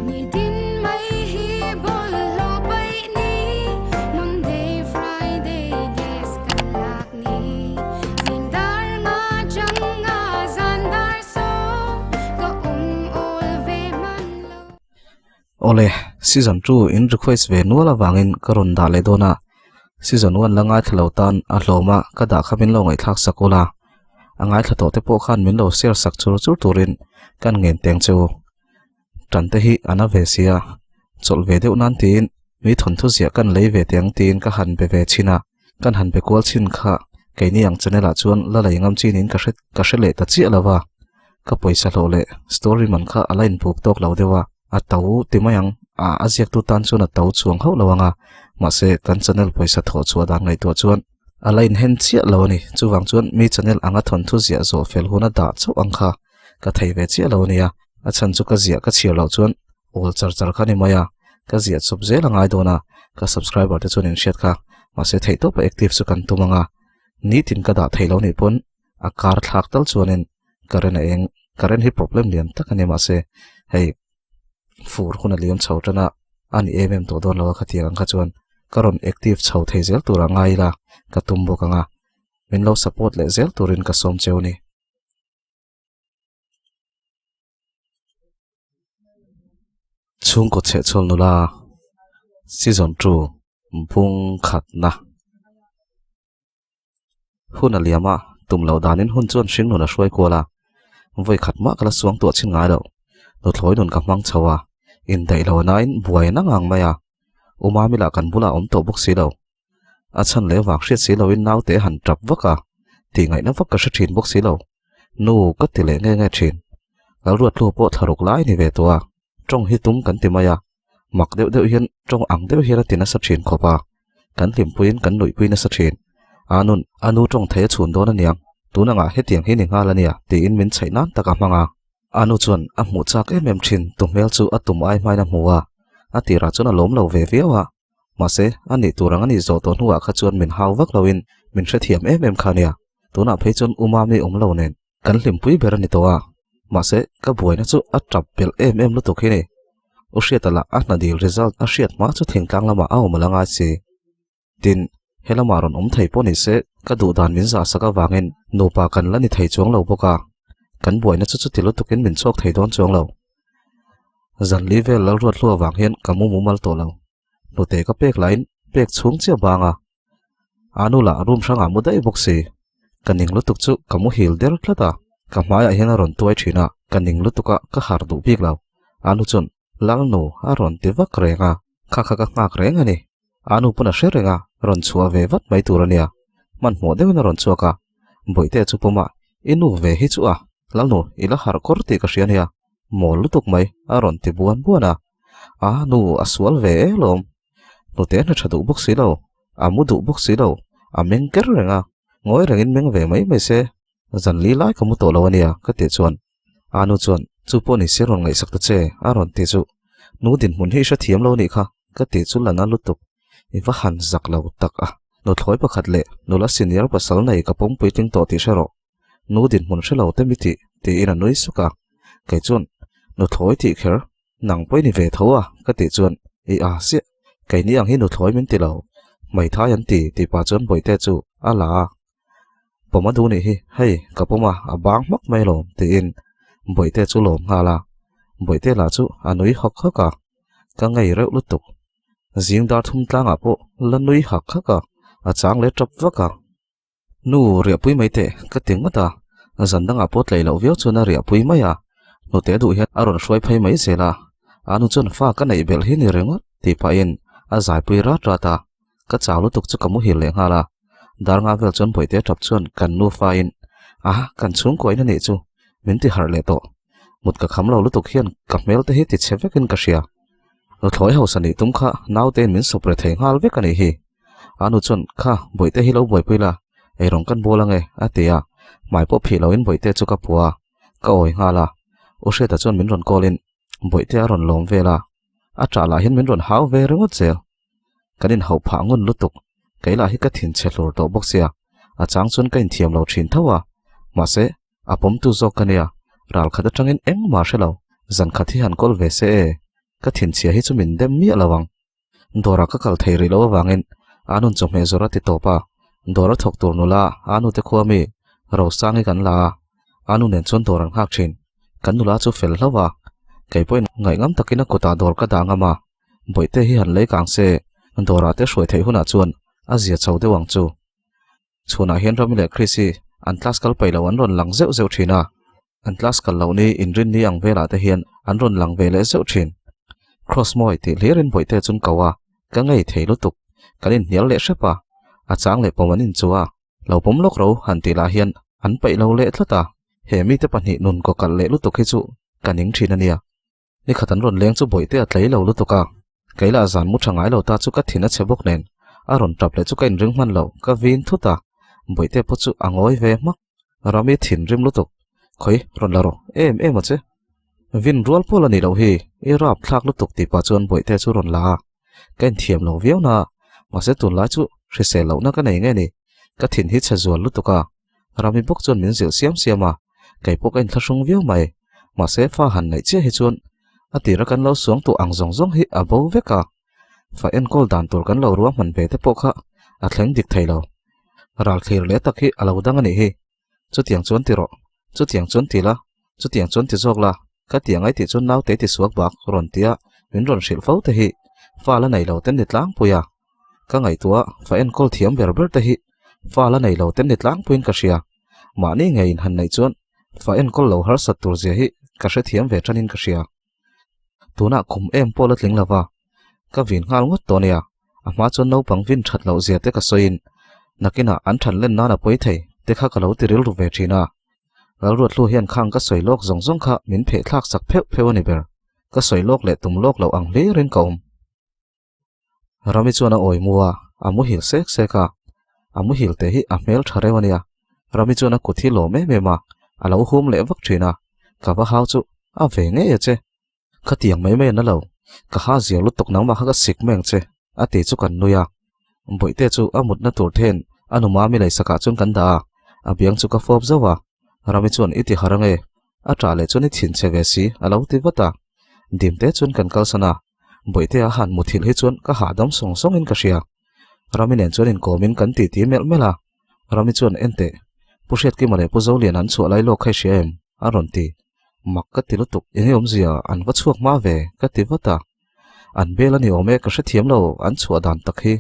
Nitin mai hi bawlhhlawh paih ni Monday, Friday gas kan lak ni Zing dar nga chang nga zan dar sawm Ka awm awl ve hman lo. Awle, season 2 in request ve nual avangin ka rawn dah leh dawn a, season 1 la ngaithla lo tan a hlawm a ka dah kha min lo ngaihthlak sak ula. A ngaithla tawh te pawh khan min lo share sak chur chur turin kan ngen teng che u. Tan te hi a na ve sia, chawlh ve deuh nan tiin mi thawnthu ziah kan lei ve teh ang tiin ka han be ve chhin a, kan han be kual chhin kha keini ang channel ah chuan la lei ngam chin in ka hre ka hre leh ta chiah lo va, ka pawisa hlawh leh story man kha a la inbuk tawk lo deuh a, a to ti mai ang a a ziaktu tan chuan a to chuang hauh lo ang a, mahse kan channel pawisa thawh chhuah dan ngaihtuah chuan a la inhen chiah lo a ni, chuvang chuan mi channel anga thawnthu ziah zawh fel huna dah chauh ang kha. Ka thei ve chiah lo ania, a chhan chu ka ziah ka chhiar loh chuan awl char char kha ni mai a, ka ziah chawp zel a ngai dawn a, ka subscriber te chuan in hriat kha, mahse theih tawpa active chu kan tum ang a, nitin ka dah thei lo nih pawn a kar thlak tal chuanin current a eng, current hi problem lian tak a ni mahse hei fur hun a liam chho tan a, a ni em em tawh dawn lo a khatiang ang kha chuan ka rawn active chho thei zel tur a ngai ila ka tum bawk ang a, min lo support leh zel turin ka sawm cheu a ni. Chhungkaw chhehchhawl nula season 2 bung khatna hun a liam a tum loh danin hun chuan hring nun a hruai kual a vawi khat mah ka la suang tuah chhin ngai loh nuthlawi nun ka hmang chho a indaih lo nain buai a na ngang mai a umami lah kan bulah a awm tawh bawk si lo. A chhan leh vang hriat si loin naute a han tap vak a, tih ngaihna vak ka hre thin bawk si lo. Nu ka ti leh nge nge thin. Lalruathlua pawh thlaruk lai ni ve tawh a, tawng hi tum kan ti mai a, mak deuh deuh hian tawng ang deuh hian a ti nasa thin khawp a, kan hlimpuiin kan nuihpui nasa thin. A nun, a nu tawng thei a chhun dawn aniang, tun angah hetiang hi ni nghal ania tiin min chhaih nan tak a hmang a. A nu chuan a hmuh chak em em thin tu hmel chu a tum ai hmain a hmu a, a tirah chuan a lawm lo ve viau a. Mahse, a nih tur ang a nih zawh tawh hnuah kha chuan min hau vak loin min hrethiam em em kha nia. Tunah phei chuan u Mami awm lo nen kan hlimpui ber a ni tawh a. Mahse, ka buaina chu a tap belh em em lutuk hi ni. U Hriata lah a hna dil result a hriat hma chu thingtlang lamah a awm a la ngai si. Tin, he lamah rawn awm thei pawh ni se ka duh dan min zah sak avangin nupa kan la ni thei chuang lo bawk a. Kan buaina chu chuti lutukin min chhuak thei dawn chuang lo. Zanli vel Lalruathlua avang hian ka mu mumal tawh lo. Hnute ka pek lahin pek chhung chiah bang a. A nu lah room hrangah mu daih bawk si. Ka ning lutuk chu ka muhil der tlat a, ka hmaiah hian a rawn tuai thin a, ka ning lutuk a ka harh duh bik lo. A nu chuan Lalnu a rawn ti vak reng a, kha kha ka nghak reng a ni. A nu pawn a hre reng a, rawn chhuah ve vat mai tur a nia. Hmanhmawh deuhin a rawn chhuak a, Bawihte chu pawm a, I nu ve hi chu a, Lalnu i la harh kawr tih ka hria nia, mawl lutuk mai a rawn ti buan buan a. A nu a sual ve e lawm. Hnute hna tha duh bawk si lo, a mu duh bawk si lo, a meng ker reng a, ngawi rengin meng ve mai mai se, zan li lai ka mu tawh lo a nia ka tih chuan a nu chuan chu pawh ni se rawn ngaihsak ta che a rawn ti chu nu dinhmun hi i hrethiam lo nih kha ka tih chu la na lutuk i va han zak lo tak a nuthlawi pakhat leh nula senior pasal nei ka pawm puitling tawh tih hre rawh. Nu dinhmun hre lo te mi tih tiin a nui suk a, kei chuan nuthlawi tih kher nang pawh i ni ve tho a ka tih chuan i a siah keini ang hi nuthlawi min ti lo hmeithai an ti tih pah chuan bawihte chu a la a, pawm a duh nih hi hei ka pawm a a bang hmak mai lawm tiin bawihte chu lawm nghal a, bawihte lah chu a nui hawk hawk a, ka ngei reuh lutuk zing dar thum tlangah pawh la nui hak hak a, a chang leh tap vak a. Nu, riahpui mai teh, ka ti ngawt a. Zan dangah pawh tlaih loh viau chuan a riahpui mai a. Hnute duh hian a rawn hruai phei mai zel a. A nu chuan fa ka neih belh hi ni ringawt tih pahin a zaipui rat rat a. Ka chau lutuk chu ka muhil leh nghal a. Dar nga vel chuan Bawihte tap chuan kan nufa in, A, kan chhungkuain a nih chu, min ti harh leh tawh. Mut ka kham lo lutuk hian ka hmel te hi ti chhe vekin ka hria. Nuthlawi hausa nih tum kha nautein min sawp re thei nghal vek a nih hi. A nu chuan, Kha, Bawihte hi lo buaipui la, eirawng kan bual ange, a ti a. Hmai pawh phih loin Bawihte chu ka pua a, ka awi nghal a. U Hriata chuan min rawn call-in Bawihte a rawn lawm vel a, a ṭah lah hian min rawn hau ve ringawt zel. Kan inhauh phah ngun lutuk, kei lah hi ka thinchhe hlur tawh bawk sia, a chang chuan ka inthiam lo ṭhin tho a, mahse, A pawmtu zawk ka nia, ral khat atangin engmah hre lo, zan khat hi han kawl ve se e. Ka thinchhia hi chu min dem miah lo ang. Dawrah ka kal thei rih loh avangin a nun chawhmeh zawrh a ti tawp a, dawr a thawk tur nula a nute khua mi Rosangi kan la a, a nu nen chuan dawr an nghak thin. Kan nula chu fel hlauh a, kei pawhin ngaihngam takin a kutah dawr ka dah ngam a, bawihte hi han lei kang se, dawrah te hruai theih hunah chuan a zia chho deuh ang chu. Chhunah hian Rami leh Chris hi an class kal paih loh an rawn lang zeuh zeuh thin a, an class kal loh ni inrin ni ang velah te hian an rawn lang ve leh zeuh thin. Cross mawi tih hlirin bawihte chun ko a, ka ngei thei lutuk, kan inhnial leh hrep a, a chang leh pawm an inchu a, lo pawm lawk ro han tih lah hian an paih lo leh tlat a, he mite pahnih nun kaw kalh leh lutuk hi chu ka ning thin a nia. Nikhat an rawn leng chu bawihte a tlei lo lutuk a, kei lah zan mu tha ngai lo ta chu ka thin a chhe bawk nen, a rawn tap leh chu ka inring hman lo, ka vin thut a, bawihte pawh chu a ngawi ve hmak. Rami thinrim lutuk, Khawi, rawn la rawh, em em a che. Vin rual pawl a nih loh hi, i rap thlak lutuk tih pah chuan bawihte chu rawn la a, ka inthiam lo viau na, mahse tunlai chu hrisel lohna ka nei nge ni, ka thin hi chhe zual lutuk a, Rami bawk chuan min zilh siam siam a, kei pawh ka inthlahrung viau mai. Mahse fa han neih chiah hi chuan a tira kan lo suang tawh ang zawng zawng hi a bo vek a, fa enkawl dan tur kan lo ruahman ve te pawh kha a thleng dik thei lo. Ral thlir leh tak hi a lo dang a nih hi. Chutiang chuan ti rawh, chutiang chuan ti la, chutiang chuan ti zawk la, ka ti angai tih chuan naute ti suak bak rawn tia min rawn hrilh fo te hi fa la nei lo ten ni tlangpui a. Ka ngaihtuah fa enkawl thiam ber ber te hi fa la nei lo ten ni tlangpuiin ka hria. Mahni ngeiin han neih chuan fa enkawl lo harsat tur zia hi ka hrethiam ve tanin ka hria. Tunah kum em pawh la tling lova, ka vin nghal ngawt tawh nia. A hma chuan naupang vin that loh zia te ka sawiin nakinah an than len nan a pawi thei te kha ka lo ti rilru ve thin a. Lalruatlu hian khang ka sawi lawk zawng zawng kha min pheh thlak sak pheuh pheuh a ni ber. Ka sawi lawk leh tum lawk loh ang hlirin ka awm. Rami chuan a awi mu a, a muhil sek sek a. A muhil te hi a hmel tha reuh a nia. Rami chuan a kut hi lawm em em a, a lo hum leh vak thin a. Ka va hau chu a ve ngei a che. Khatiang mai mai a na lo, ka ha zir lutuk nangmah kha ka sik mai ang che, a ti chu kan nui a. Bawihte chu a mutna tur then a nu mami leisakah chuan kan dah a, a biang chu ka fawp zauh a. Rami chuan i ti har ange, a tah leh chuan i thinchhe ve si, a lo ti vat a. Dimte chuan kan kalsan a. Bawihtea han muthilh hi chuan ka hahdam sawng sawngin ka hria. Rami nen chuan inkawmin kan titi melh melh a. Rami chuan en teh, Pu Hriatkima leh Pu Zolian an chhuah lai lawk kha i hria em? a rawn ti. Mak ka ti lutuk, enge awmzia an va chhuak hma ve ka ti vat a. An bel a ni awm e ka hrethiam lo an chhuah dan tak hi.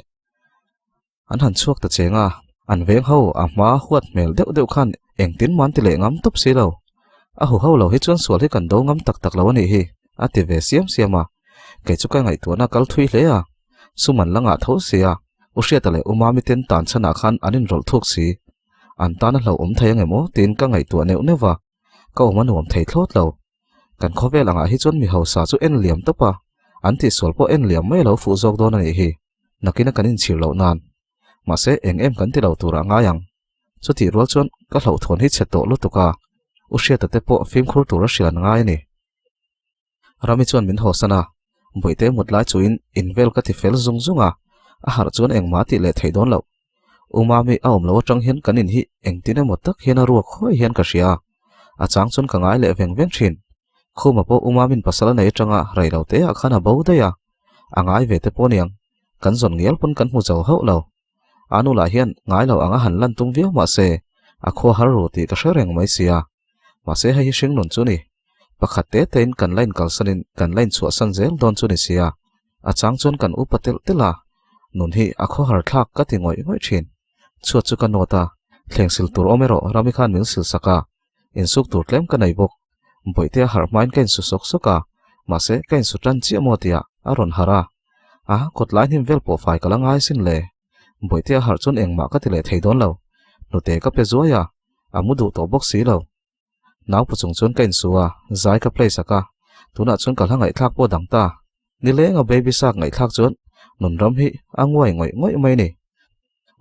An han chhuak ta cheng a, an veng ho a hma huat hmel deuh deuh khan engtin man ti leh ngam tawp si lo. A hu ho lo hi chuan sual hi kan do ngam tak tak lo a nih hi, a ti ve siam siam a. Kei chu ka ngaihtuahna kal thui hle a, sum an la ngah tho si a, U Hriata leh U Mami ten tan chhanah khan an inrawlh thuk si. An tan a hlauhawm thei ang em aw tiin ka ngaihtuah neuh neuh va, ka awm a nuam thei thlawt lo. Kan khawvel angah hi chuan mi hausa chu en liam tawp a, an tihsual pawh en liam mai a lo fuh zawk dawn a nih hi. Nakina kan inchhir loh nan. Mahse, eng em kan ti lo turah ngai ang. Chutih rual chuan ka hlauhthawn hi chhe tawh lutuk a, U Hriata te pawh fimkhur tura hrilh an ngai a ni. Rami chuan min hawsan a, Bawihte mut lai chuin invel ka ti fel zung zung a, a harh chuan engmah a tih leh theih dawn loh. U Mami a awm loh atang hian kan in hi engtin emaw tak hian a ruak khawi hian ka hria a, a chang chuan ka ngai leh veng veng thin. Khuma pawh U Mami'n pasal a nei atanga rei lo te ah khan a bo daih a, a ngai ve te pawh aniang, kan zawn ngial pawn kan hmu zo hauh lo. A nu lah hian ngai lo anga han lan tum viau mahse a khua har ru tih ka hre reng mai sia. Mahse hei hi hring nun chu ni. Pakhat te tein kan la inkalsanin kan la inchhuahsan zel dawn chu ni sia. A chang chuan kan upa telh telh a, nun hi a khawhar thlak ka ti ngawih ngawih thin. Chhuat chu ka nawt a, thleng sil tur awm erawh Rami khan min sil sak a, insuk tur tlem ka nei bawk. Bawihte a harh hmain ka insu sawk sawk a, mahse ka insu tan chiah maw tia a rawn harh a. A, kawt lai hnim vel pawh fai ka la ngai sin le. Bawihte a harh chuan engmah ka ti leh thei dawn lo. Hnute ka pe zuai a, a mu duh tawh bawk si lo. Naupu chung chuan ka insu a, zai ka play sak a, tunah chuan ka hla ngaihthlak pawh dang ta. Nileng a baby sak ngaihthlak chuan nunram hi a nguai ngawih ngawih mai ni.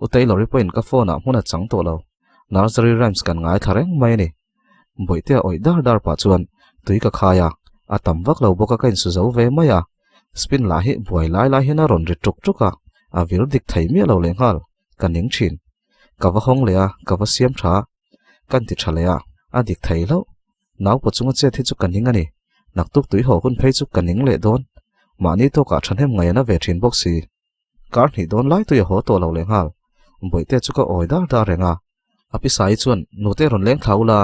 U Taylor-i pawhin ka phone ah hmun a chang tawh lo, nursery rhymes kan ngaithla reng mai a ni. Bawihtea awih dar dar pah chuan tui ka khai a, a tam vak lo bawk a ka insu zo ve mai a. Spin lah hi buai lai lai hian a rawn ri tuk tuk a, a vir dik thei miah lo lehnghal, ka ning thin. Ka va hawng leh a, ka va siam tha a, kan ti tha leh a, a dik thei hlauh. Naupa chunga chet hi chu ka ning a ni, naktuk tui haw hun phei chu ka ning leh dawn. Mahni tawkah thahnem ngaih a na ve thin bawk si. Kar hnih dawn lai tui a haw tawh lo leh nghal. Bawihte chu ka awi dar dar reng a. A pisai chuan nute rawn leng thla ula,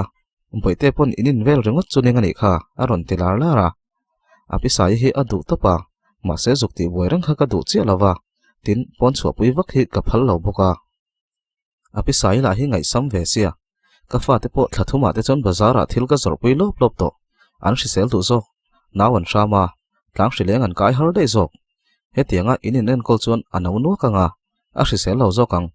Bawihte pawn in in vel ringawt chu ning a nih kha, a rawn ti lar lar a. A pisai hi a duh tawp a, mahse zuk tih buai reng kha ka duh chiah lo va, tin pawn chhuahpui vak hi ka phal lo bawk a. A pisai lah hi ngaihsam ve sia, ka fate pawh thla thumah te chuan bazar ah thil ka zawrhpui lawp lawp tawh, an hrisel duh zawk, nau an hram a, tlang hrileng an kai har daih zawk. Hetianga in in enkawl chuan a no nuak ang a, a hrisel lo zawk ang.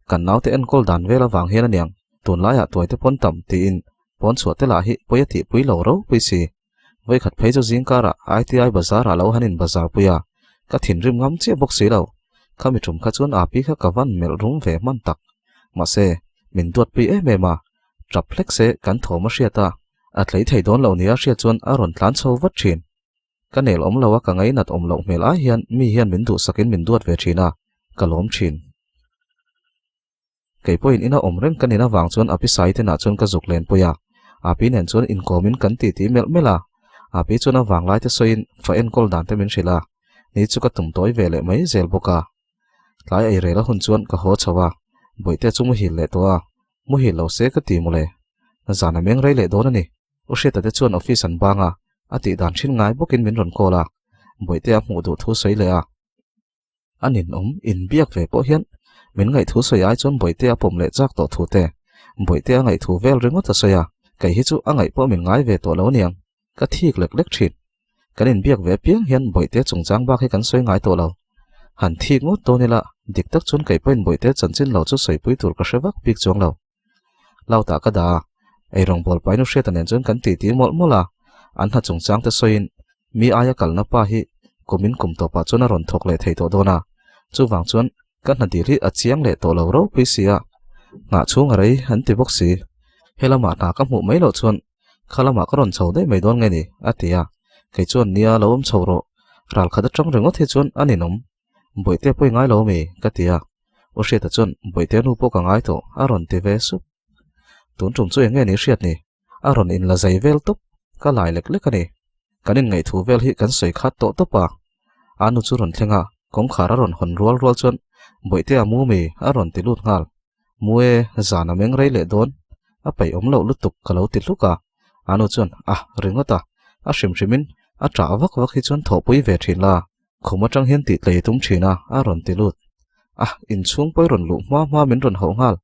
Kan naute enkawl dan vel avang hian aniang, tunlaiah tuaite pawn tam tiin pawn chhuah te lah hi pawi a tihpui lo ropui si. Vawikhat phei chu zingkarah ITI bazar ah lo han in bazar pui a, ka thinrim ngam chiah bawk si lo. Khami tum kha chuan Api kha ka van melh rum ve hman tak. Mahse, min duatpui em em a, tap hlek se kan thawm a hriat a, a tlei thei dawn lo nia hriat chuan a rawn tlan chho vat thin. Ka nel awm lo a ka ngainat awm loh hmel ai hian mi hian min duhsakin min duat ve thin a, ka lawm thin. Kei pawhin ina awm reng ka nin avang chuan Api Sai tenah chuan ka zuk len pui a, Api nen chuan inkawmin kan titi melh melh a, Api chuan a vanglai te sawiin fa enkawl dan te min hrilh a, ni chu ka tum tawi ve leh mai zel bawk a. Tlai ei rel a hun chuan ka haw chho a, Bawihte chu muhil leh tawh a, muhil lo se ka ti mawle. Zan a meng rei leh dawn a ni. U Hriata te chuan office an bang a, a tih dan thin ngai bawkin min rawn call a, Bawihte a hmuh duh thu sawi leh a. A ninawm inbiak ve pawh hian min ngaihthu sawi ai chuan Bawihte a pawm leh chak tawh thu te, Bawihte a ngaihthu vel ringawt a sawi a, kei hi chu a ngaih pawh min ngai ve tawh lo aniang, ka thik lek lek thin. Kan inbiak ve apiang hian Bawihte chungchang bak hi kan sawi ngai tawh lo. Han thik ngawt dawn ila, dik tak chuan kei pawhin Bawihte chanchin lo chu sawipui tur ka hre vak bik chuang lo. Lautah ka dah a, eirawng bawl painu hriata nen chuan kan titi mawlh mawlh a, an hna chungchang te sawiin mi aia kalna pa hi kumin kum tawpah chuan a rawn thawk leh thei tawh dawn a, chuvang chuan ka hna dil hi a chiang leh tawh lo ropui si a, nghah chhung a rei an ti bawk si. Helamah hna ka hmuh mai loh chuan kha lamah ka rawn chho daih mai dawn nge ni? a ti a, kei chuan nia lo awm chho rawh, ralkhat atang ringawt hi chuan a ninawm. Bawihte pawh i ngai lo ami? ka ti a, U Hriata chuan Bawihte nu pawh ka ngai tawh a rawn ti ve sup. Tun tum chu eng nge ni hriat ni? A rawn inla zai vel tawp, ka lai lek lek a ni. Kan inngaih thu vel hi kan sawi khat tawh tawp a. A nu chu rawn thleng a, kawngkhar a rawn hawn rual rual chuan Bawihte a mu mi? a rawn ti lut nghal. Mu e, zan a meng rei leh dawn. A peih awm loh lutuk ka lo ti hluk a. A nu chuan a ringawt a, a hrim hrimin a ṭah vak vak hi chuan thawhpui ve ṭhin la. Khum atang hian tih tlei tum thin a, a rawn ti lut. A, inchhung pawi rawn luh hma hma min rawn hauh nghal.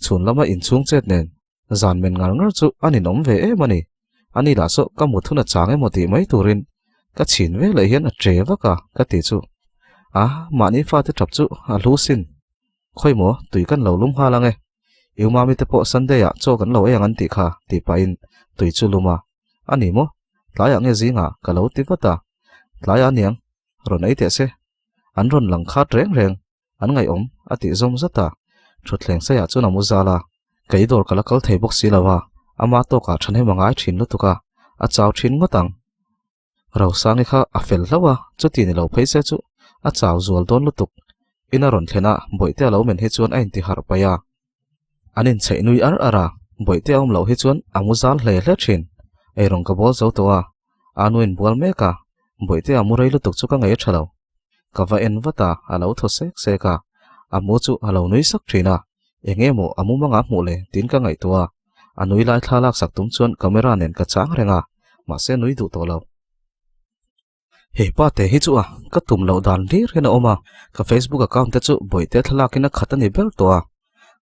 Chhun lama inchhung chet nen, zan men ngar ngar chu a ninawm ve em a ni. Ani lah saw ka mut hun a chang emaw tih mai turin ka chhin ve leh hian a che vak a, ka ti chu. A, mahni fate tap chu a hlu sin. Khawi maw, tui kan lo lum nghal ang e. I umami te pawh Sunday ah chaw kan lo ei ang an tih kha, tih pahin tui chu lum a. A ni maw? Tlaiah nge zingah ka lo ti vat a. Tlaiah aniang, rawn ei teh se. An rawn lang khat reng reng, an ngaihawm a tih zawm zat a. Thutthleng saiah chuan a mu zal a. Kei dawr ka la kal thei bawk si lo a, ama tawkah thahnem a ngai thin lutuk a, a chau thin ngawt ang. Rosangi kha a fel hlauh a, chuti ni lo phei se chu a chau zual dawn lutuk. Ina rawn thlen a, Bawihte a lo men hi chuan a intiharh paih a. An inchheih nui ar ar a, Bawihte a awm loh hi chuan a mu zal hle hle thin. Eirawng ka bawl zo tawh a, a nu in bual mek a, Bawihte a mu rei lutuk chu ka ngei tha lo. Ka va en vat a, a lo thaw sek sek a, a mu chu a lo nui sak thin a, eng nge maw a mumanga hmuh le tiin ka ngaihtuah a, a nui lai thla laksak tum chuan camera nen ka chang reng a, mahse nui duh tawh lo. Hei pa te hi chu a, ka tum loh dan hlir hian a awm a, ka Facebook account te chu bawihte thlalak in a khat a ni ber tawh a,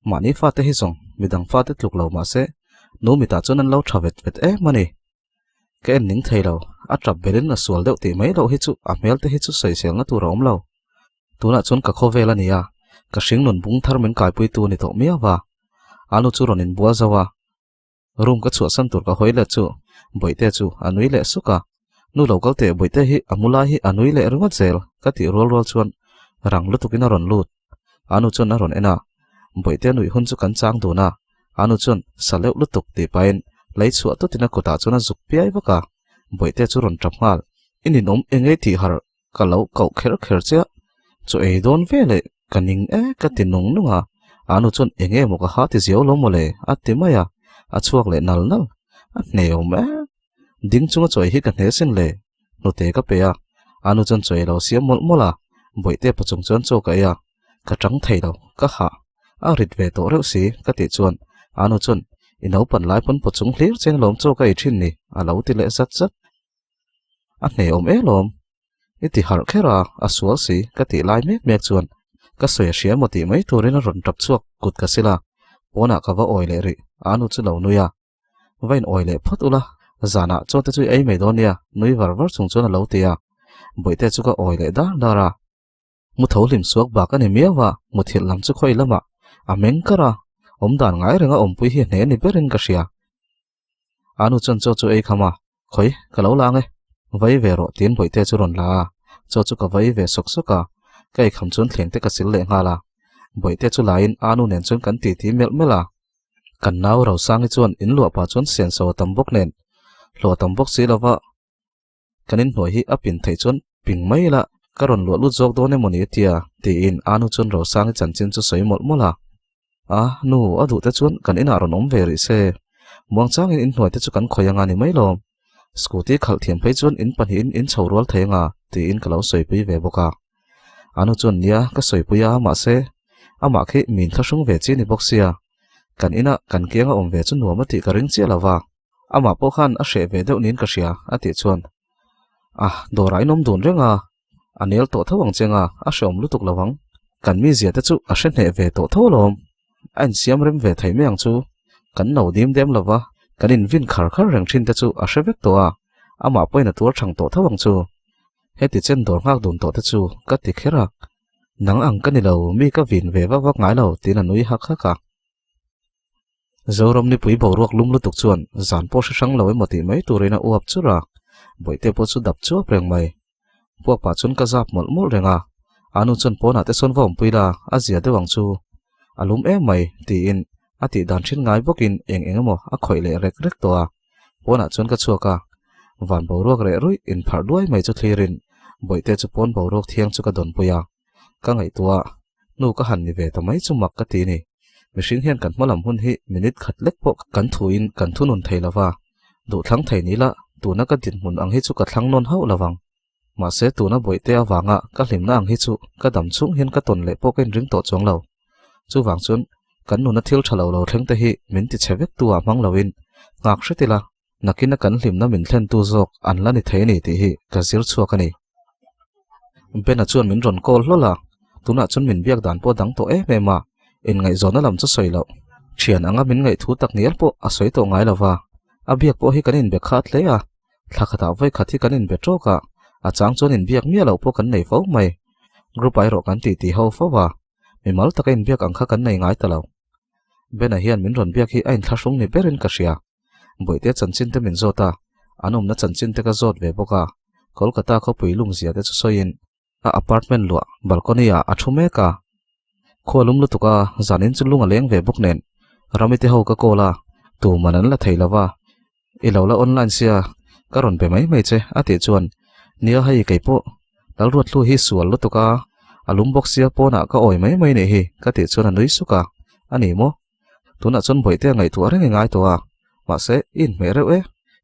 mahni fate hi zawng midang fate tluk lo mahse nu mitah chuan an lo tha vet vet em a ni. Ka en ning thei lo, a tap berin a sual deuh tih mai loh hi chu a hmel te hi chu sawiselna tur a awm lo. Tunah chuan ka khawvel a ni a, ka hringnun bung thar min kaipuitu a ni tawh miau va. A nu chu rawn inbual zo a, room ka chhuahsan tur ka hawi let chu Bawihte chu a nui leh suk a. Nu lo kal teh Bawihte hi a mu lai hi a nui leh ringawt zel ka tih rual rual chuan rang lutukin a rawn lut. A nu chuan a rawn en a, Bawihte nuih hun chu kan chang dun a, a nu chuan sa leuh lutuk tih pahin lei chhuah tutin a kutah chuan a zuk piai vak a, Bawihte chu rawn tap nghal, I ninawm eng ei tih harh ka lo koh kher kher che a, chaw ei dawn ve leh ka ning e ka ti nung nung a, a nu chuan eng emaw ka ha ti ziau lo mawle a ti mai a, a chhuak leh nal nal, a hne awm e, ding chunga chaw ei hi ka hne sin le, hnute ka pe a. A nu chuan chaw ei lo siam mawlh mawlh a, Bawihte pachung chuan chaw ka ei a, ka tang thei lo, ka hah. A rit ve tawh reuh si, ka tih chuan a nu chuan i naupan lai pawn pachung hlir chen alawm chaw ka ei thin ni, a lo ti leh zat zat. A hne awm e lawm. I ti harh kher a, a sual si, ka tih lai mek mek chuan ka sawi a hria emaw tih mai turin a rawn tap chhuak kut ka sil a, pawnah ka va awi leh rih, a nu chu lo nui a. Va in awi leh phawt ula, zanah chaw te chu i ei mai dawn nia, nui var var chung chuan a lo ti a. Bawihte chu ka awi leh dar dar a. Mu tho hlim suak bak a ni miau a, muthilh lam chu khawi lamah a meng kar a, awmdan ngai renga awmpui hi a hne ni berin ka hria. A nu chuan chaw chu ei kham a, Khawi, ka lo lang e, vai ve rawh tiin bawihte chu rawn la a, chaw chu ka vai ve sawk sawk a, ka ei kham chuan thleng te ka sil leh nghal a. Bawihte chu laiin a nu nen chuan kan titi melh melh a. Kan nau Rosangi chuan in luah pah chuan senso a tam bawk nen, hlawh a tam bawk si lova, kan inhnuai hi a pin theih chuan ping mai ila ka rawn luah lut zawk dawn emaw ni tia tiin a nu chuan Rosangi chanchin chu sawi mawlh mawlh a. A nu a duh te chuan kan inah rawn awm ve rih se, muangchangin inhnuai te chu kan khawi anga ni mai lawm. Scooty khalh thiam phei chuan in pahnihin in chho rual thei anga tiin ka lo sawipui ve bawk a. A nu chuan nia ka sawipui a mahse amah khi min thlahrung ve chi ni bawk sia, kan inah kan kianga awm ve chu nuam a tih ka ring chiah lo va. Amah pawh khan a hreh ve deuh niin ka hria, a tih chuan, Ah, dawrah in awm dun reng a, a nel tawh tho ang che nga, a hreawm lutuk lo ang. Kan mizia te chu a hre hneh ve tawh tho alawm. A insiam rem ve thei mai ang chu. Kan no dim dem lo va, kan invin khar khar reng thin te chu a hre vek tawh a, amah pawhin a tuar thang tawh tho ang chu. Heti chen dawr nghak dun tawh te chu ka ti kher a, nang ang ka ni lo, mi ka vin ve vak vak ngai lo, tiin a nui hak hak a. Zoram nipui boruak lum lutuk chuan zan pawh hre hrang lo emaw tih mai turin a uap chur a, bawihte pawh chu dap chuap reng mai. Puak pah chuan ka zap mawlh mawlh reng a, a nu chuan pawnah te sawn va awmpui la, a zia deuh ang chu. A lum em mai, tiin a tih dan thin ngai bawkin eng eng emaw a khawih leh rek rek tawh a. Pawnah chuan ka chhuak a, van boruak reh ruih inpharh duai mai chu thlirin bawihte chu pawn boruak thiang chu ka dawnpui a. Ka ngaihtuah hnu ka han ni ve ta mai chu mak ka ti ni. Mihring hian kan hmalam hun hi minute khat lek pawh kan thuin kan thunun thei lo va, duhthlang thei ni la tuna ka dinhmun ang hi chu ka thlang nawn hauh lo vang. Mahse tuna bawihte avanga ka hlimna ang hi chu ka dam chhung hian ka tawn leh pawh ka inring tawh chuang lo. Chuvang chuan kan nuna thil tha lo lo thleng te hi min ti chhe vek tu ah hmang loin nghak hret ila Nakina kan hlimna min thlentu zawk an la ni thei a ni tih hi ka zir chhuak a ni. Bena chuan min rawn call hlawl a, tunah chuan min biak dan pawh dang tawh em em a, inngaihzawnna lam chu sawi loh. Thian anga min ngaihthu tak ngial pawh a sawi tawh ngai lo va, a biak pawh hi kan inbe khat hle a, thla khatah vawi khat hi kan inbe tawk a, a chang chuan inbiak miah loh pawh kan nei fo mai. Group ah erawh kan titi ho fo a, mimal taka inbiak ang kha kan nei ngai ta lo. Bena hian min rawn biak hi a inthlahrung ni berin ka hria. Bawihte chanchin te min zawt a, an awmna chanchin te ka zawt ve bawk a, Kolkata khawpui lungzia te chu sawiin a apartment luah balcony ah a thu mek a. Khua lum lutuk a, zanin chu lung a leng ve bawk nen Rami te ho ka call a, tuman an la thei lo va, I lo la online sia, ka rawn be mai mai che a tih chuan nia hei keipawh Lalruathlu hi sual lutuk a, a lum bawk sia pawnah ka awi mai mai nih hi ka tih chuan a nui suk a, a ni maw? Tunah chuan bawihte a ngaihtuah reng i ngai tawh a, mahse i inhmeh reuh e,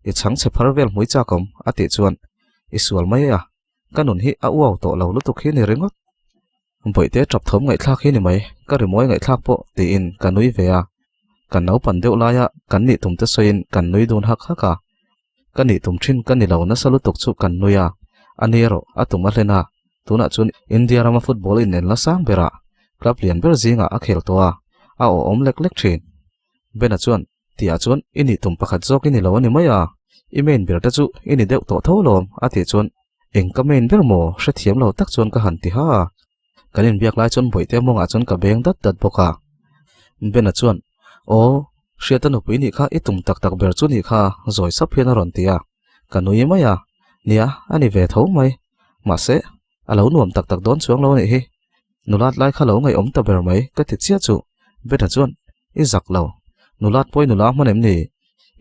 i chhang chhe phar vel hmui chak awm a tih chuan i sual mai a, ka nun hi a uau tawh lo lutuk hi ni ringawt. Bawihte tap thawm ngaihthlak hi ni mai, ka rimawi ngaihthlak pawh tiin ka nui ve a, kan naupan deuh laia kan nih tum te sawiin kan nui dun hak hak a, ka nih tum thin ka ni lo nasa lutuk chu kan nui a, a ni erawh a tum a hlen a, tunah chuan India rama football in en la sang berah club lian ber zingah a khel tawh a, a awhawm lek lek thin. Bena chuan, Tihah chuan i nih tum pakhat zawk i ni lo a ni mai a, i main ber te chu i ni deuh tawh tho lawm a tih chuan, Eng ka main ber maw? Hrethiam lo tak chuan ka han ti ha a. Kan inbiak lai chuan bawihte mawngah chuan ka beng dat dat bawk a. Bena chuan, Aw, Hriata nupui nih kha i tum tak tak ber chu nih kha zawi sap hian a rawn ti a. Ka nui mai a, nia, a ni ve tho mai. Mahse, a lo nuam tak tak dawn chuang lo a nih hi. Nulat lai kha lo ngaihawm ta ber mai ka ti chiah chu. Bena chuan, I zak lo. Nulat pawh i nula hman em ni?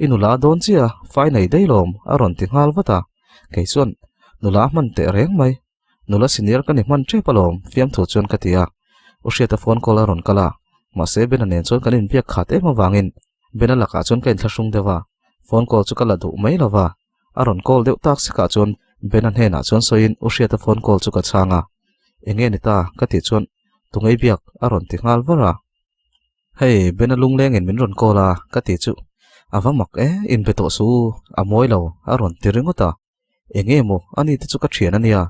I nula dawn chiah a, fai nei daih lawm a rawn ti nghal vat a. Kei chuan, Nula hman teh reng mai. Nula senior ka ni hman tep alawm, fiamthu chuan ka ti a. U Hriata phone call a rawn kal a, mahse Bena nen chuan kan inbiak khat em avangin Bena lakah chuan ka inthlahrung deuh a, phone call chu ka la duh mai lo va, a rawn call deuh tak sikah chuan Bena hnenah chuan sawiin U Hriata phone call chu ka chhang a, Enge ni ta? ka tih chuan Tungei biak a rawn ti nghal var a. Hei, Bena lunglengin min rawn call a, ka tih chu a va mak e, inbe tawh su u, a mawi lo a rawn ti ringawt a. Enge maw ani te chu ka thian a nia,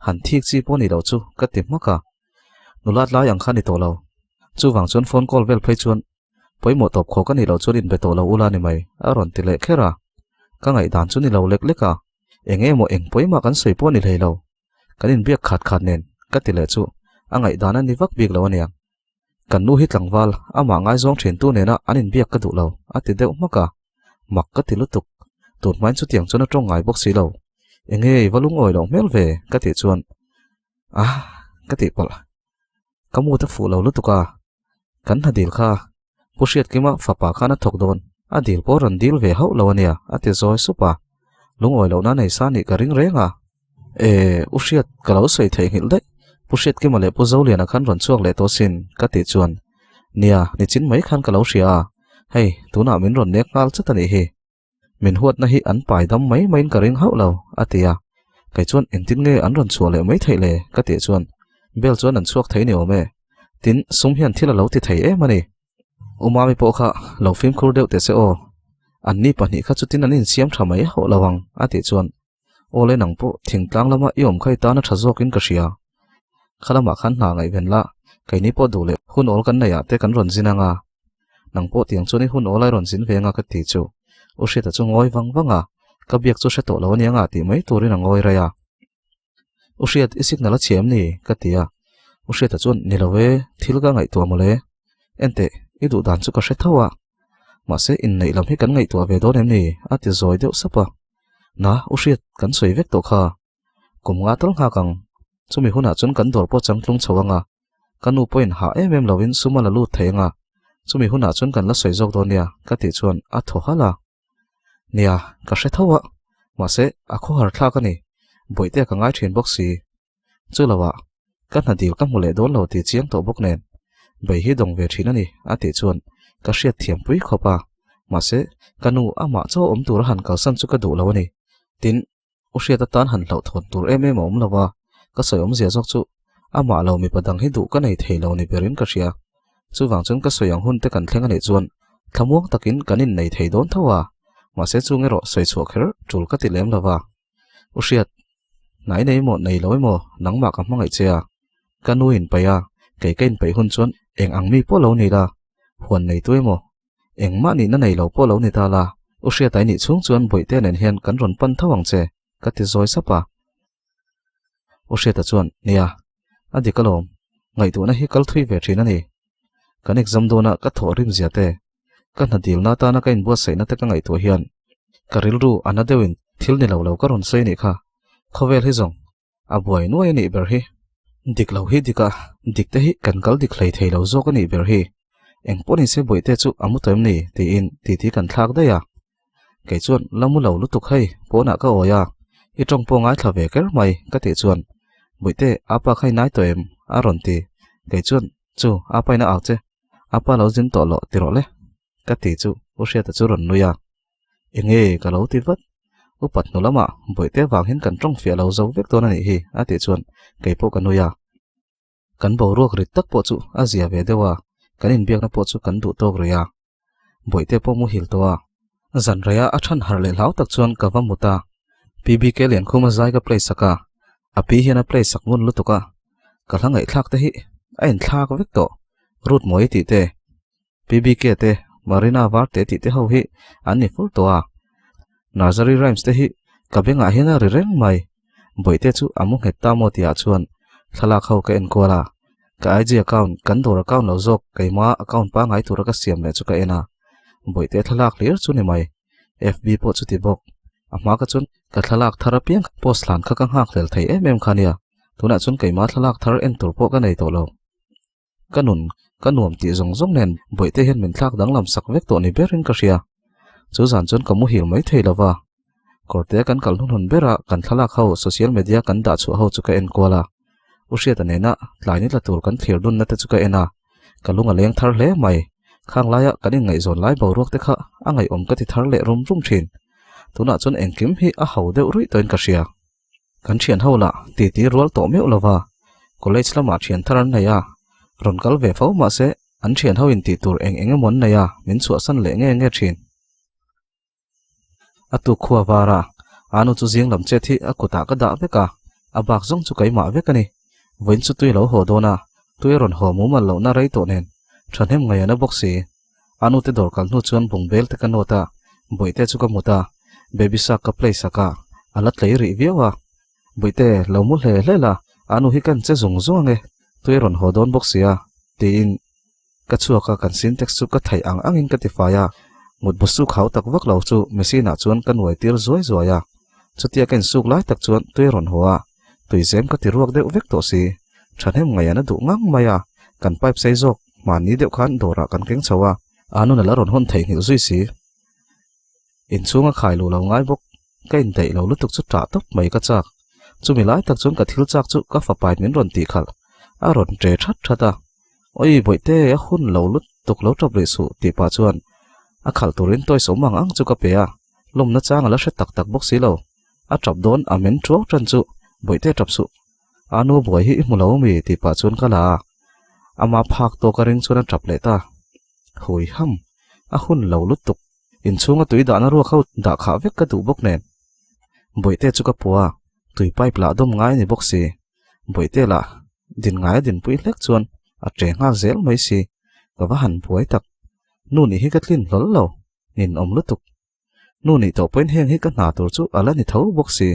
han thik chi pawh ni lo chu ka ti hmak a. Nulat lai ang kha ni tawh lo. Chuvang chuan phone call vel phei chuan pawimawh tawp khawk a nih loh chuan inbe tawh lo ula ni mai a rawn ti leh kher a. Ka ngaihdan chu ni lo lek lek a, enge maw eng pawimah kan sawi pawh ni hlei lo. Kan inbiak khat khat nen ka ti leh chu a ngaihdan a ni vak bik lo a nia. Kan nu hi tlangval amah ngaizawng thintu nena an inbiak ka duh lo a ti deuh hmak a. Mak ka ti lutuk. Tun hmain chutiang chuan a tawng ngai bawk si lo. Enge i va lungawi loh hmel ve ka tih chuan ah ka tih palh. Ka mut a fuh lo lutuk a. Kan hna dil kha Pu Hriatkima fapa khan a thawk dawn. A dil pawh rawn dil ve hauh lo a nia a ti zawi sup a. Lungawi lohna nei sa nih ka ring reng a. E, U Hriat ka lo sawi theihnghilh daih. Pu Hriatkima leh Pu Zoliana khan rawn chhuak leh tawh sin ka tih chuan nia nichin mai khan ka lo hria a. Hei, tunah min rawn nek nghal chat a nih hi. Min huatna hi an pai dam mai maiin ka ring hauh lo, a ti a. Kei chuan engtin nge an rawn chhuah leh mai theih le? ka tih chuan Bel chuan an chhuak thei ni awm e. Tin, sum hian thil a lo ti thei em a ni. U Mami pawh kha lo fimkhur deuh teh se aw. Anni pahnih kha chutin an insiam tha mai hauh lo ang, a tih chuan Awle nang pawh thingtlang lama i awm kha i tan a tha zawkin ka hria. Kha lamah khan hna ngaihven la, keini pawh duh leh hun awl kan neih ah te kan rawn zin anga. Nang pawh tiang chuan i hun awl ai rawn zin ve anga ka ti chu. U Hriata chu ngawi vang vang a, ka biak chu hre tawh lo ania nga tih mai turin a ngawi raih a. U Hriat i signal a chhe em ni? ka ti a. U Hriata chuan ni lo e, thil ka ngaihtuah mawle. Enteh, i duh dan chu ka hre tho a. Mahse inneih lam hi kan ngaihtuah ve dawn em ni? a ti zawi deuh sap a. Na, u hriat kan sawi vek tawh kha. Kum nga tal nghak ang. Chumi hunah chuan kan dawr pawh changtlung chho anga. Ka nu pawhin hah em em lovin sum a la lut thei anga. Chumi hunah chuan kan la sawi zawk dawn nia, ka tih chuan a thaw halh a. Nia, ka hre tho a. Mahse, a khawhar thlak a ni. Bawihtea ka ngai thin bawk si. Chu loah, ka hna dil ka hmu leh dawn lo tih chiang tawh bawk nen, bei hi dawng ve thin a ni, a tih chuan ka hriat thiam pui khawp a. Mahse, ka nu amah chaw awm tura han kalsan chu ka duh lo a ni. Tin, u hriat atan han hlauhthawn tur em em a awm lo a, ka sawi awmzia zawk chu amah lo mipa dang hi duh ka nei thei lo ni berin ka hria. Chuvang chuan ka sawi ang hun te kan thleng a nih chuan thlamuang takin kan innei thei dawn tho a, mahse chung erawh sawi chhuah kher tul ka ti lem lo va. U hriat, Hnai nei maw nei lo emaw nangmah ka hmangaih che a, ka nu inpeih a, kei ka inpeih hun chuan eng ang mi pawh lo ni la, huan nei tu emaw, engmah nihna nei lo pawh lo ni ta la, U Hriata i nih chhung chuan Bawihtea nen hian kan rawn pan tho ang che, ka ti zawi sap a. U Hriata chuan, Nia, a dik alawm, ngaihtuahna hi kal thui ve thin a ni. Kan exam dawna ka thawh rim zia te, Ka hna dilna atana ka inbuatsaihna te ka ngaihtuah hian ka rilru a na deuhin thil ni lo lo ka rawn sawi anih kha. Khawvel hi zawng a buai nuai anih ber hi. Dik lo hi dik a, dik te hi kan kal dik hlei thei lo zawk anih ber hi. Eng pawh nise bawihte chu a mu tawh em ni tiin titi kan thlak daih a. Kei chuan la mu lo lutuk hei, pawnah ka awi a, i tawng pawh ngaithla ve ker mai ka tih chuan Bawihte apa kha i nai tawh em? a rawn ti. Kei chuan chu apa in a au che. A pa lo zin tawh loh ti rawh le, ka ti chu U Hriata chu rawn nui a. Enge ka lo ti vat. Upat hnu lamah Bawihte vang hian kan tawng fiah lo zo vek dawn a nih hi a tih chuan kei pawh ka nui a. Kan boruak rit tak pawh chu a zia ve deuh a, kan inbiakna pawh chu kan duh tawk rih a. Bawihte pawh muhil tawh a. Zan reia a than harh leh hlau tak chuan ka va mut a. PBK Liankhuma zai ka play sak a, a pi hian a play sak ngun lutuk a. Ka hla ngaihthlak te hi a inthlak vek tawh. Ruth Mawi tih te, PBK te, Marina Varte tih te ho hi an ni fur tawh a. Nursery rhymes te hi ka bengah hian a ri reng mai. Bawihte chu a mu nghet ta maw tihah chuan thlalak ho ka enkual a. Ka IG account, kan dawr account lo zawk keima account pangngai tura ka siam leh chu ka en a. Bawihte thlalak hlir chu ni mai. FB pawh chu ti bawk. A hma ka chuan ka thlalak thar apiang post hlan kha ka nghak hlel thei em em kha nia. Tunah chuan keima thlalak thar en tur pawh ka nei tawh lo. Ka nun, ka nuam tih zawng zawng nen Bawihte hian min thlak danglam sak vek tawh ni berin ka hria. Chu zan chuan ka muhil mai thei lova. Kawrte kan kal hnunhun bera kan thlalak ho social media kan dah chhuah ho chu ka en kual a. U Hriata nena tlai ni tla tur kan thlir dunna te chu ka en a. Ka lung a leng thar hle mai. Khang laia kan inngaihzawn lai boruak te kha a ngaihawm ka ti thar leh rum rum thin. Tunah chuan engkim hi a ho deuh ruih tawhin ka hria. Kan thian ho lah titi rual tawh meuh lova, college lamah thian thar an nei a, rawn kal ve fo mahse an thian ho in tih tur eng eng emaw an nei a, min chhuahsan leh nge nge thin. A tuk khua var a, anu chu zing lam chet hi a kutah ka dah vek a, a bak zawng chu keimah vek a ni. Vawiin chu tui lo haw dawn a, tui a rawn haw mumal lohna rei tawh nen, thahnem ngaihna bawk si. Anu te dawr kal hnu chuan bungbel te ka nawt a, Bawihte chu ka mut a, baby shark ka play sak a, a la tlei rih viau a. Bawihte, lo mu hle hle la, anu hi kan che zung zung ange, tui a rawn haw dawn bawk si a, tiin ka chhuak a, kan sintex chu ka theih ang angin ka tifai a, mutbu suk hau tak vak lo chu machine ah chuan ka nuai tir zuai zuai a, chutia ka insuk lai tak chuan tui a rawn haw a, tui zem ka ti ruak deuh vek tawh si, thahnem ngaih an a duh ngang mai a, kan pipe sei zawk hmanni deuh khan dawrah kan keng chho a, a nun a la rawn hawn theihnghilh zui si. Inchhunga khai luh lo ngai bawk, ka indaih lo lutuk chu ṭah tawp mai ka chak. Chumi lai tak chuan ka thil chak chu ka fapain min rawn tih khalh, a rawn ṭe ṭhat ṭhat a. Awi bawihte, a hun lo lutuk lo ṭap rih suh tih pah chuan a khalh turin toys awm ang ang chu ka pe a, lawmna chang a la hre tak tak bawk si lo. A ṭap dawn a men ṭuau ṭan chu, Bawihte ṭap suh, a nu buai hi i hmu lo mi tih pah chuan ka la a, ama phak tawk a ring chuan a ṭap leh ta. Hui ham, a hun lo lutuk. Inchhunga tui dahna ruak ho dah khah vek ka duh bawk nen. Bawihte chu ka pua a, tui pipe lah dawm ngai a ni bawk si. Bawihte lah din ngai a dinpui hlek chuan a ṭe nghal zel mai si. Ka va han buai tak. Nu nih hi ka tlin hlawl lo, ninawm lutuk. Nu nih tawh pawhin heng hi ka hna tur chu a la ni tho bawk si.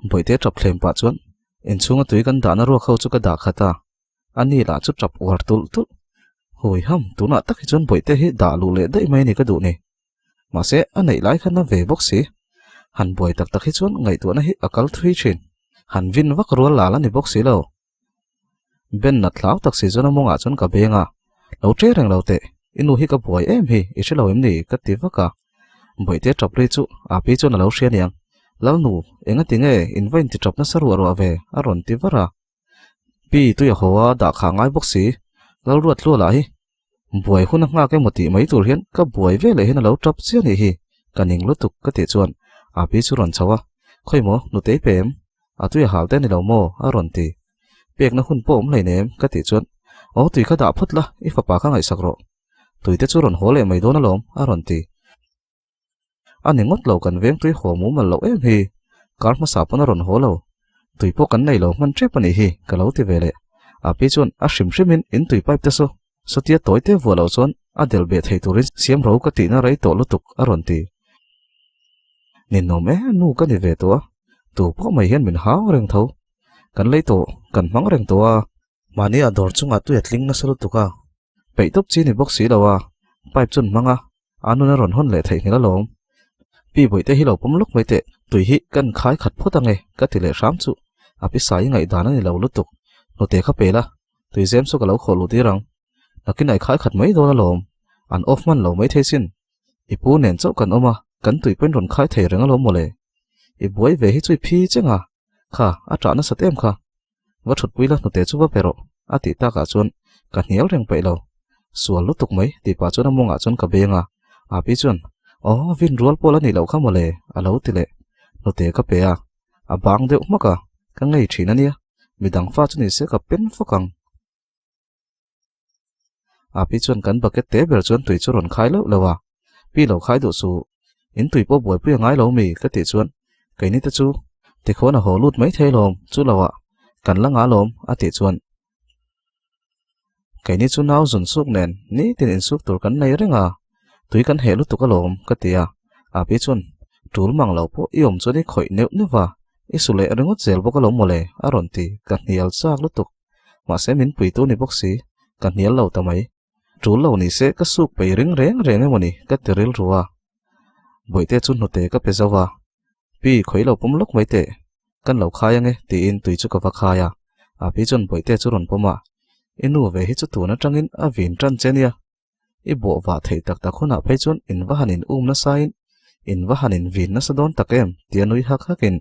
Bawihte ṭap thlem pah chuan inchhunga tui kan dahna ruak ho chu ka dah khat a. A ni lah chu tap uar tulh tulh. Hawi ham, tunah tak hi chuan bawihte hi dah luh leh daih mai a ni ka duh ni. Mahse, a neih lai khan a ve bawk si. Han buai tak tak hi chuan ngaihtuahna hi a kal thui thin. Han vin vak rual lal a ni bawk si lo. Ben nat hlau tak si chuan a mawngah chuan ka beng a, Lo ṭe reng lo teh, i nu hi ka buai em hi, i hre lo em ni? ka ti vak a. Bawihte tap ri chu a pi chuan a lo hria niang. Lalnu, engati nge in va inti tap nasa ruah ruah ve? a rawn ti var a. Pi tui a haw a, dah khah ngai bawk si. Lalruat hluah lah hi buai hun a nghak emaw tih mai tur hian ka buai ve leh hian a lo tap chiah nih hi, ka ning lutuk ka tih chuan a pi chu rawn chho a, Khawi maw, nutei pe em? A tui a hal te a ni lo maw? a rawn ti. Pekna hun pawh awm hleinem ka tih chuan, Aw tui kha dah phawt la, i fapa kha ngaihsak rawh. Tui te chu rawn haw leh mai dawn alawm a rawn ti. A ni ngawt lo kan veng tui haw mumal loh em hi, kar hmasa pawn a rawn haw lo. Tui pawh kan nei lo hman tep a nih hi ka lo ti ve leh. A pi chuan a hrim hrimin in tui pipe te saw sawtia tawi te vuah loh chuan a del beh thei turin siam ro ka tihna rei tawh lutuk a rawn ti. Ninawm e nu ka ni ve tawh a, tu pawh mai hian min hau reng tho. Kan lei tawh, kan hmang reng tawh a. Mahni a dawr chungah tui a tling nasa lutuk a, peih tawp chi ni bawk si lo a, pipe chuan hmang a, A nun a rawn hawn leh theih nghilh alawm. Pi Bawihte hi lo pawm lawk mai teh, tui hi kan khai khat phawt ange ka ti leh hram chu. A pi sai ngaihdan a ni lo lutuk. Hnute kha pe la, tui zem chu ka lo khawh luh tir ang. Nakin ai khai khat mai dawn alawm. An off hman lo mai thei sin. I pu nen chauh kan awm a, kan tui pawhin rawn khai thei reng alawm mawle. I buai ve hi chu i phi cheng a, kha a ṭah nasat em kha. Va ṭhutpui la hnute chu va pe rawh, a tih takah chuan ka hnial reng peih lo. Sual lutuk mai, tih pah chuan a mawngah chuan ka beng a. Api chuan, Aw, vin rual pawh la nih loh kha mawle, a lo ti leh. Hnute ka pe a, a bang deuh hmak a, ka ngei ṭhin a nia, midang fa chu ni se ka pen fawk ang. Api chuan kan bucket te ber chuan tui chu rawn khai loh loh a, Pi lo khai duh suh, in tui pawh buaipui a ngai lo mi ka tih chuan keini te chu tikhawn a haw lut mai thei lawm chu lo ah kan la nga lawm a tih chuan keini chu nau zun suk nen nitin insuk tur kan nei reng a, tui kan heh lutuk alawm ka ti a, Api chuan tul mang lo pawh i awm chuan i khawih neuh neuh va, i su leh ringawt zel bawk alawm mawle a rawn ti, ka hnial chak lutuk. Mahse min puitu ni bawk si, ka hnial lo ta mai. Tul lo ni se ka suk peih ring reng reng emaw ni ka ti rilru a. Bawihte chu hnute ka pe zo a, Pi khawi lo pawm lawk mai teh, kan lo khai ange tiin tui chu ka va khai a. A pi chuan bawihte chu rawn pawm a, I nu ve hi chu tun atangin a vin tan che nia. I bawh vah theih tak tak hunah phei chuan in va han in um nasa in in va han in vin nasa dawn tak em tia nui hak hak in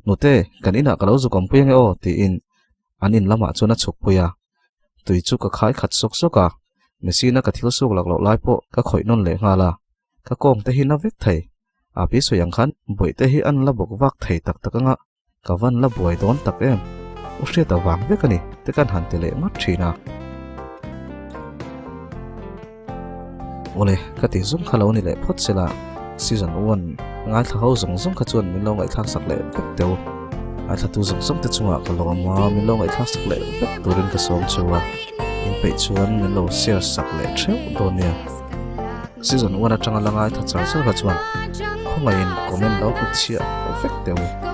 Nute kan inah ka lo zuk awmpui ange aw tiin an in lamah chuan a chhuk pui a. Tui chu ka khai khat sawk sawk a, machine a ka thil suk lak loh lai pawh ka khawih nawn leh nghal a, ka kawng te hi na vek thei. A pi sawi ang khan bawihte hi an la bawk vak thei tak tak anga. Ka van la buai dawn tak em? U hriat avang vek a ni te kan han ti leh ngawt thin a. Awle, ka tih zawng kha lo ni leh phawt se la, season one ngaithla ho zawng zawng kha chuan min lo ngaihthlak sak leh vek teu. Ngaithlatu zawng zawng te chungah ka lawm a, min lo ngaihthlak sak leh vek turin ka sawm cheu a, inpeih chuan min lo share sak leh theuh dawn nia. Season one atanga la ngaithla char char kha chuan khawngaihin comment lo hmu chhiah vek teu.